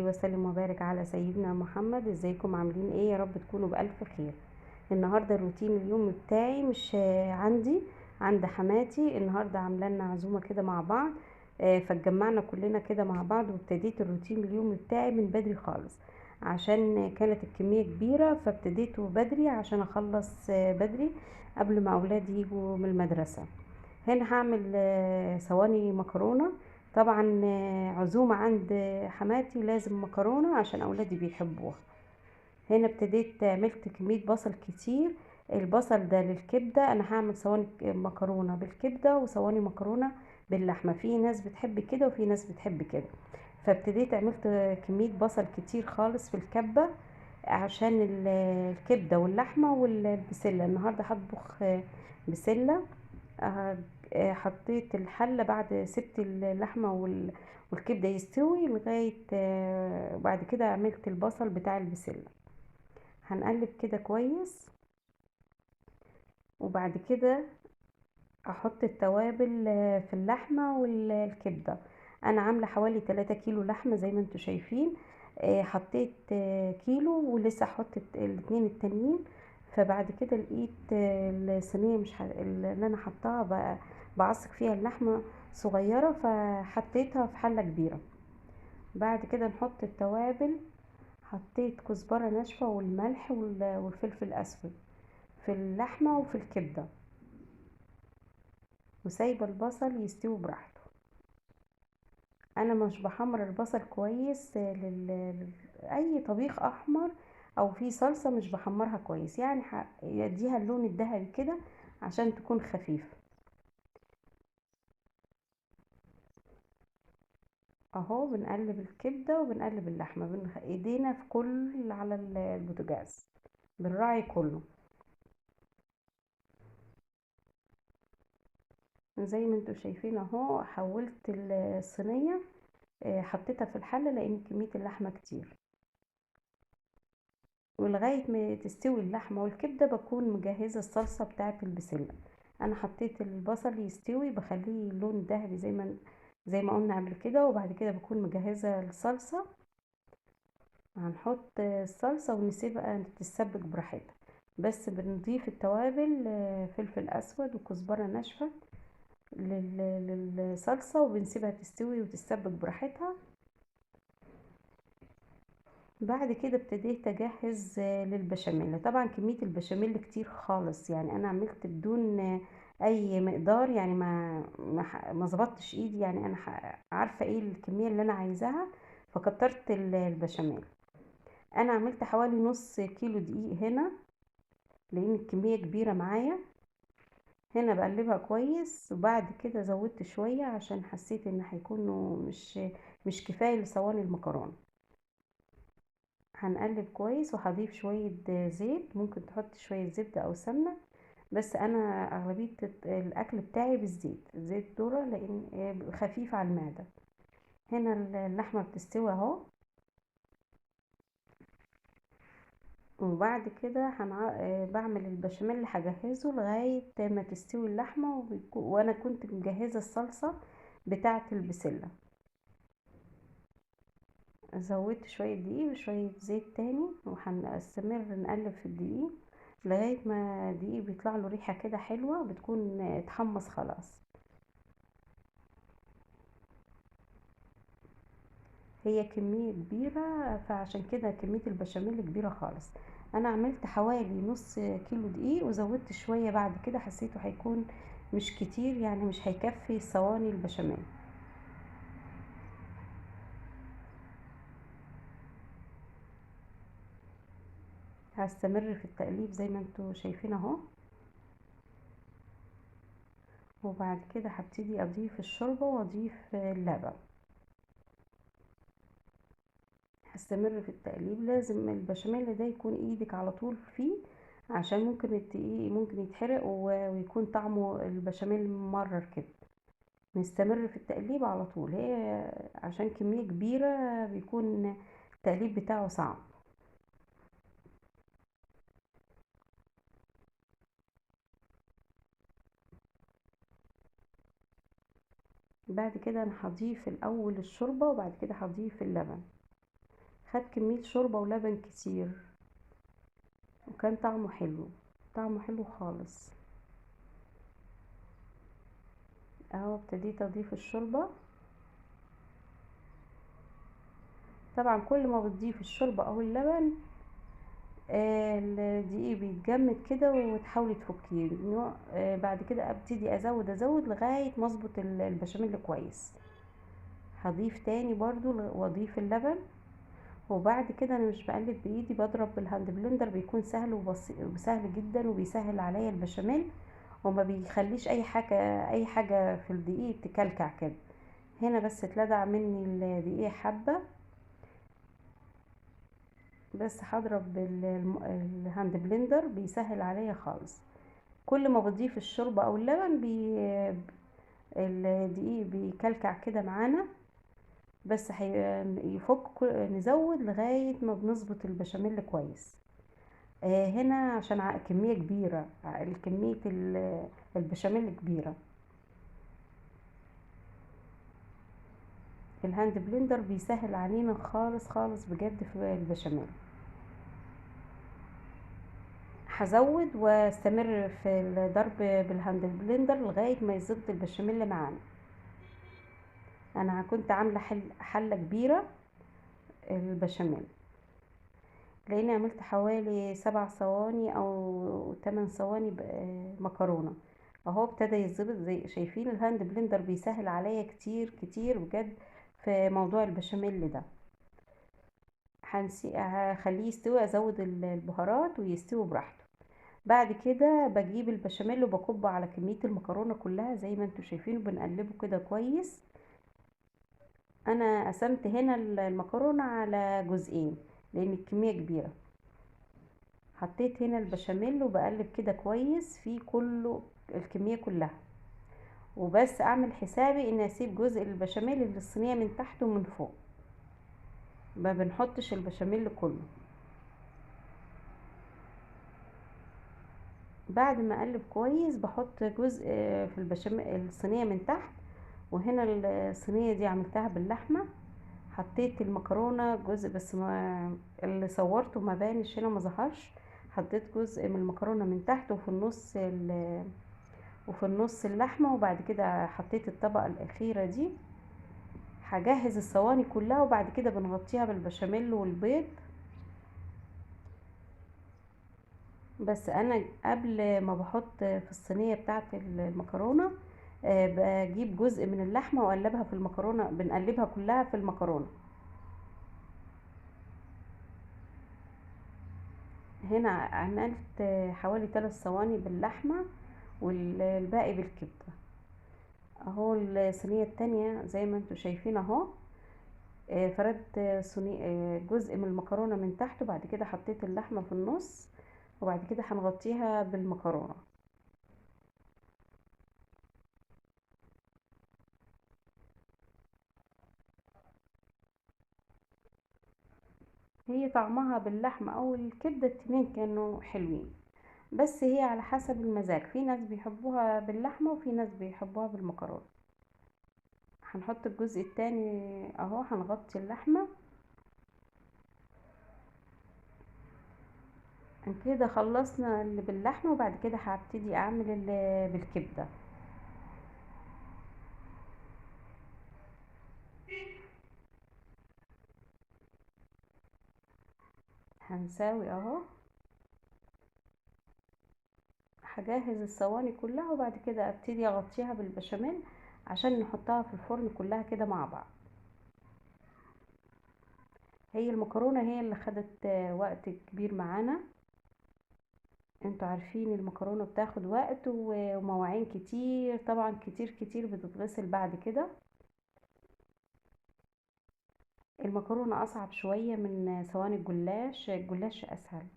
وسلم وبارك على سيدنا محمد. ازيكم عاملين ايه؟ يا رب تكونوا بألف خير. النهارده الروتين اليوم بتاعي مش عندي، عند حماتي. النهارده عامله لنا عزومة كده مع بعض، فاتجمعنا كلنا كده مع بعض، وابتديت الروتين اليوم بتاعي من بدري خالص عشان كانت الكمية كبيرة، فابتديته بدري عشان اخلص بدري قبل ما اولادي يجوا من المدرسة. هنا هعمل صواني مكرونه. طبعا عزومة عند حماتي لازم مكرونه عشان اولادي بيحبوها. هنا ابتديت عملت كمية بصل كتير، البصل ده للكبده. انا هعمل صواني مكرونه بالكبده وصواني مكرونه باللحمه، في ناس بتحب كده وفي ناس بتحب كده. فابتديت عملت كمية بصل كتير خالص في الكبه عشان الكبده واللحمة والبسله. النهارده هطبخ بسلة. حطيت الحلة بعد سبت اللحمة والكبده يستوي لغاية، وبعد كده عملت البصل بتاع البسله. هنقلب كده كويس، وبعد كده احط التوابل في اللحمة والكبده. انا عامله حوالي 3 كيلو لحمه زي ما انتم شايفين، حطيت كيلو ولسه هحط الاتنين التانيين. فبعد كده لقيت الصينية مش اللي انا حطاها بعصق فيها اللحمة صغيرة، فحطيتها في حله كبيرة. بعد كده نحط التوابل. حطيت كزبره ناشفة والملح والفلفل الاسود في اللحمة وفي الكبده، وسايبه البصل يستوي براحته. انا مش بحمر البصل كويس اي طبيخ احمر او في صلصه مش بحمرها كويس، يديها اللون الذهبي كده عشان تكون خفيفة. اهو بنقلب الكبده وبنقلب اللحمة، ايدينا في كل على البوتاجاز، بنراعي كله. زي ما انتم شايفين اهو حولت الصينية، حطيتها في الحلة لان كمية اللحمة كتير. ولغاية ما تستوي اللحمة والكبده بكون مجهزة الصلصه بتاعه البسله. انا حطيت البصل يستوي، بخليه لون ذهبي زي ما قلنا قبل كده، وبعد كده بكون مجهزة الصلصه. هنحط الصلصه ونسيبها تتسبك براحتها، بس بنضيف التوابل، فلفل اسود وكزبره ناشفة للصلصه، وبنسيبها تستوي وتتسبك براحتها. بعد كده ابتديت اجهز للبشاميل. طبعا كمية البشاميل كتير خالص، انا عملت بدون اي مقدار، ما ظبطتش ايدي، انا عارفه ايه الكمية اللي انا عايزاها، فكترت البشاميل. انا عملت حوالي نص كيلو دقيق هنا لان الكمية كبيرة معايا. هنا بقلبها كويس، وبعد كده زودت شوية عشان حسيت ان هيكونوا مش كفاية لصواني المكرونه. هنقلب كويس، وهضيف شوية زيت، ممكن تحط شوية زبدة او سمنه، بس انا اغلبية الاكل بتاعي بالزيت، زيت ذره لان خفيف على المعدة. هنا اللحمة بتستوي اهو. وبعد كده بعمل البشاميل اللي هجهزه لغاية ما تستوي اللحمة، وانا كنت مجهزة الصلصه بتاعه البسله. زودت شوية دقيق وشوية زيت تاني، وهنستمر نقلب في الدقيق لغاية ما الدقيق بيطلع له ريحه كده حلوة، بتكون اتحمص خلاص. هي كمية كبيرة فعشان كده كمية البشاميل كبيرة خالص. انا عملت حوالي نص كيلو دقيق وزودت شوية بعد كده، حسيته هيكون مش كتير، مش هيكفي صواني البشاميل. هستمر في التقليب زي ما انتوا شايفين اهو. وبعد كده هبتدي اضيف الشوربة واضيف اللبن. هستمر في التقليب، لازم البشاميل ده يكون ايدك على طول فيه عشان ممكن الدقيق ممكن يتحرق ويكون طعمه البشاميل مرر كده. نستمر في التقليب على طول، هي عشان كمية كبيرة بيكون التقليب بتاعه صعب. بعد كده انا هضيف الاول الشوربة وبعد كده هضيف اللبن. خد كمية شوربة ولبن كتير، وكان طعمه حلو، طعمه حلو خالص. اهو ابتديت اضيف الشوربة. طبعا كل ما بتضيف الشوربة او اللبن الدقيق بيتجمد كده وتحاولي تفكيه. بعد كده ابتدي ازود لغاية ما اظبط البشاميل كويس. هضيف تاني برضو واضيف اللبن. وبعد كده انا مش بقلب بايدي، بضرب بال hand blender، بيكون سهل وسهل جدا، وبيسهل عليا البشاميل وما بيخليش اي حاجة في الدقيق تكلكع كده. هنا بس اتلدع مني الدقيق حبه، بس هضرب بال hand blender، بيسهل عليا خالص. كل ما بضيف الشوربة او اللبن الدقيق بيكلكع كده معانا، بس يفك، نزود لغاية ما بنظبط البشاميل كويس. هنا عشان كمية كبيرة، كمية البشاميل كبيرة، ال hand blender بيسهل علينا خالص خالص بجد في البشاميل. هزود واستمر في الضرب بال hand blender لغاية ما يظبط البشاميل معانا. انا كنت عامله حله كبيرة البشاميل، لاني عملت حوالي 7 صواني او 8 صواني مكرونه. اهو ابتدى يتظبط، زي شايفين ال hand blender بيسهل عليا كتير كتير بجد في موضوع البشاميل ده. هخليه يستوي، ازود البهارات ويستوي براحته. بعد كده بجيب البشاميل وبكبه على كمية المكرونه كلها زي ما انتم شايفين، وبنقلبه كده كويس. انا قسمت هنا المكرونه على جزئين لان الكمية كبيرة. حطيت هنا البشاميل وبقلب كده كويس في كله الكمية كلها، وبس اعمل حسابي ان اسيب جزء البشاميل اللي الصينية من تحت ومن فوق، ما بنحطش البشاميل كله. بعد ما اقلب كويس بحط جزء في البشاميل الصينية من تحت. وهنا الصينية دي عملتها باللحمه، حطيت المكرونه جزء بس ما اللي صورته ما بانش هنا، ما ظهرش. حطيت جزء من المكرونه من تحت وفي النص اللحمة، وبعد كده حطيت الطبقة الاخيرة دي. هجهز الصواني كلها وبعد كده بنغطيها بالبشاميل والبيض. بس انا قبل ما بحط في الصينية بتاعه المكرونه بجيب جزء من اللحمة واقلبها في المكرونه، بنقلبها كلها في المكرونه. هنا عملت حوالي 3 صواني باللحمه والباقي بالكبده. اهو الصينية التانية زي ما انتم شايفين اهو، فردت جزء من المكرونه من تحت، وبعد كده حطيت اللحمة في النص، وبعد كده هنغطيها بالمكرونه. هي طعمها باللحمه او الكبده الاتنين كانوا حلوين، بس هي على حسب المزاج، في ناس بيحبوها باللحمه وفي ناس بيحبوها بالمكرونه. هنحط الجزء التاني اهو، هنغطي اللحمة كده. خلصنا اللي باللحمه، وبعد كده هبتدي اعمل اللي بالكبده. هنساوي اهو، هجهز الصواني كلها وبعد كده ابتدي اغطيها بالبشاميل عشان نحطها في الفرن كلها كده مع بعض. هي المكرونه هي اللي خدت وقت كبير معانا، انتوا عارفين المكرونه بتاخد وقت ومواعين كتير طبعا، كتير كتير بتتغسل بعد كده. المكرونه اصعب شوية من صواني الجلاش، الجلاش اسهل،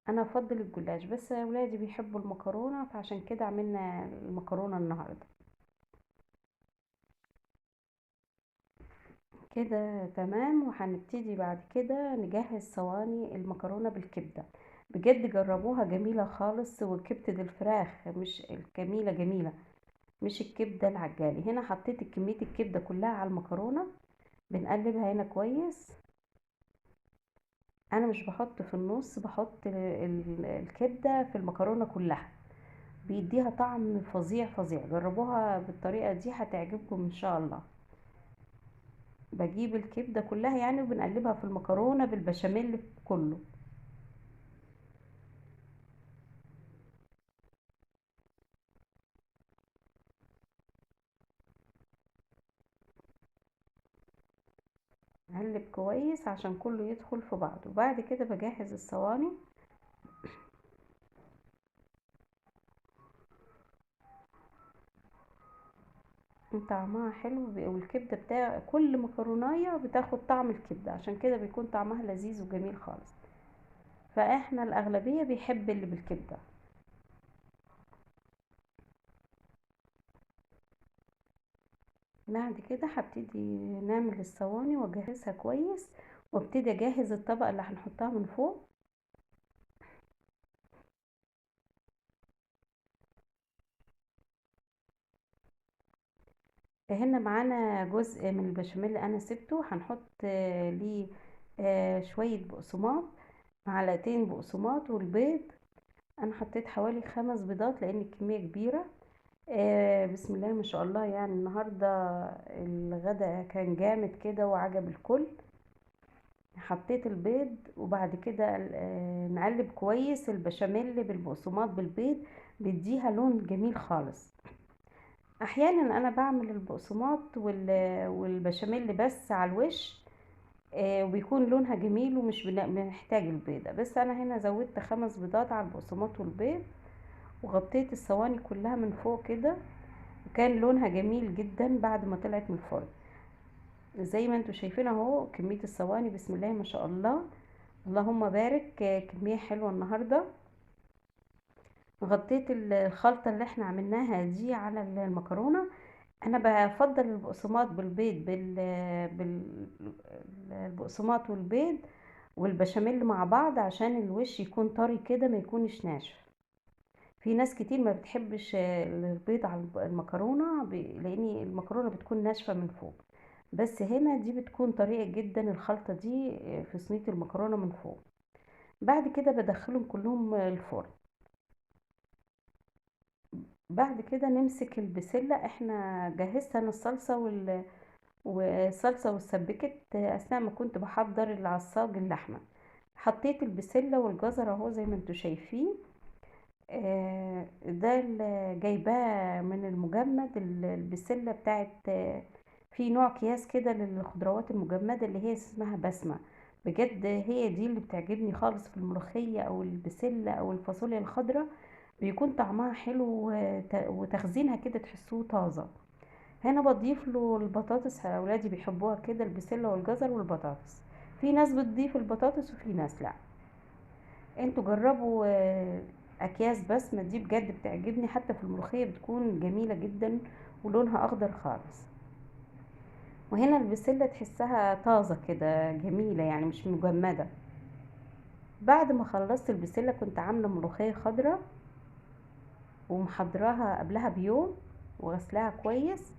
انا افضل الجلاش بس اولادي بيحبوا المكرونه فعشان كده عملنا المكرونه النهارده كده. تمام. وهنبتدي بعد كده نجهز صواني المكرونه بالكبده. بجد جربوها جميلة خالص، وكبده الفراخ مش الجميلة، جميلة مش الكبده العجالي. هنا حطيت كمية الكبده كلها على المكرونه، بنقلبها هنا كويس. انا مش بحط في النص، بحط الكبدة في المكرونة كلها، بيديها طعم فظيع فظيع. جربوها بالطريقة دي هتعجبكم ان شاء الله. بجيب الكبدة كلها يعني وبنقلبها في المكرونة بالبشاميل كله. نقلب كويس عشان كله يدخل في بعضه. وبعد كده بجهز الصواني. طعمها حلو، والكبدة بتاع كل مكروناية بتاخد طعم الكبدة، عشان كده بيكون طعمها لذيذ وجميل خالص. فاحنا الأغلبية بيحب اللي بالكبدة. بعد كده هبتدي نعمل الصواني واجهزها كويس، وابتدي اجهز الطبقة اللي هنحطها من فوق. هنا معانا جزء من البشاميل اللي انا سبته، هنحط ليه شوية بقسماط، معلقتين بقسماط والبيض. انا حطيت حوالي 5 بيضات لان الكمية كبيرة. بسم الله ما شاء الله، النهاردة الغدا كان جامد كده وعجب الكل. حطيت البيض، وبعد كده نقلب كويس البشاميل بالبقسماط بالبيض، بيديها لون جميل خالص. احيانا انا بعمل البقسماط والبشاميل بس على الوش، وبيكون لونها جميل ومش بنحتاج البيضة، بس انا هنا زودت 5 بيضات على البقسماط والبيض، وغطيت الصواني كلها من فوق كده، وكان لونها جميل جدا بعد ما طلعت من الفرن. زي ما انتم شايفين اهو كمية الصواني، بسم الله ما شاء الله، اللهم بارك، كمية حلوة النهاردة. غطيت الخلطة اللي احنا عملناها دي على المكرونة. انا بفضل البقسماط بالبيض، البقسماط والبيض والبشاميل مع بعض عشان الوش يكون طري كده ما يكونش ناشف. في ناس كتير ما بتحبش البيض على المكرونة، لان المكرونة بتكون ناشفة من فوق، بس هنا دي بتكون طريقة جدا الخلطة دي في صينية المكرونة من فوق. بعد كده بدخلهم كلهم الفرن. بعد كده نمسك البسلة. احنا جهزت انا الصلصة والصلصة والسبكت اثناء ما كنت بحضر العصاج اللحمة. حطيت البسلة والجزر اهو زي ما انتوا شايفين، ده اللي جايباه من المجمد، البسلة بتاعت، في نوع اكياس كده للخضروات المجمدة اللي هي اسمها بسمة. بجد هي دي اللي بتعجبني خالص في الملوخية او البسلة او الفاصوليا الخضراء، بيكون طعمها حلو وتخزينها كده تحسوه طازة. هنا بضيف له البطاطس، اولادي بيحبوها كده البسلة والجزر والبطاطس. في ناس بتضيف البطاطس وفي ناس لا. انتوا جربوا، اكياس بسمة دي بجد بتعجبني، حتى في الملوخية بتكون جميلة جدا ولونها اخضر خالص. وهنا البسلة تحسها طازة كده جميلة، مش مجمدة. بعد ما خلصت البسلة كنت عاملة ملوخية خضراء ومحضراها قبلها بيوم وغسلاها كويس،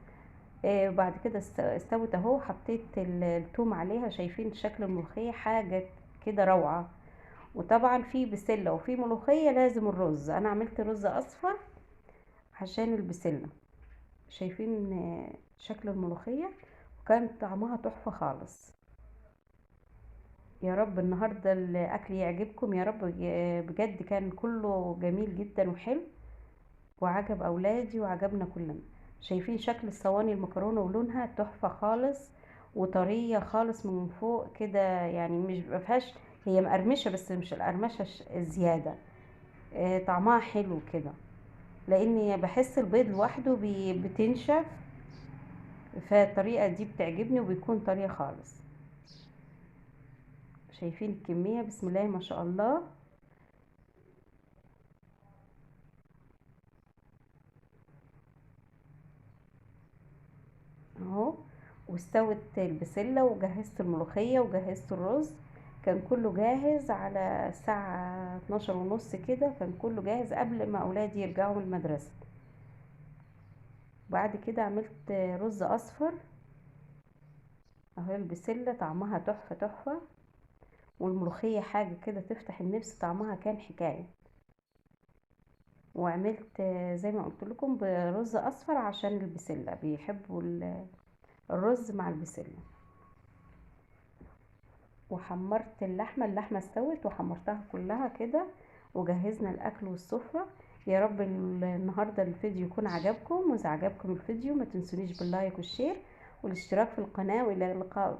وبعد كده استوت اهو. حطيت التوم عليها، شايفين شكل الملوخية حاجة كده روعة. وطبعا في بسلة وفي ملوخية لازم الرز، انا عملت رز اصفر عشان البسلة. شايفين شكل الملوخية وكان طعمها تحفة خالص. يا رب النهاردة الاكل يعجبكم يا رب، بجد كان كله جميل جدا وحلو وعجب اولادي وعجبنا كلنا. شايفين شكل الصواني المكرونة ولونها تحفة خالص وطرية خالص من فوق كده، مش ما فيهاش، هي مقرمشة بس مش القرمشة الزيادة، طعمها حلو كده، لاني بحس البيض لوحده بتنشف، فالطريقة دي بتعجبني وبيكون طرية خالص. شايفين الكمية بسم الله ما شاء الله. اهو واستوت البسلة وجهزت الملوخية وجهزت الرز، كان كله جاهز على الساعة 12:30 كده، كان كله جاهز قبل ما اولادي يرجعوا من المدرسة. بعد كده عملت رز اصفر اهو، البسلة طعمها تحفة تحفة. والملوخية حاجة كده تفتح النفس، طعمها كان حكاية. وعملت زي ما قلت لكم برز اصفر عشان البسلة، بيحبوا الرز مع البسلة. وحمرت اللحمة، اللحمة استوت وحمرتها كلها كده، وجهزنا الاكل والسفرة. يا رب النهاردة الفيديو يكون عجبكم، واذا عجبكم الفيديو ما تنسونيش بال like وال share والاشتراك في القناة، والى اللقاء.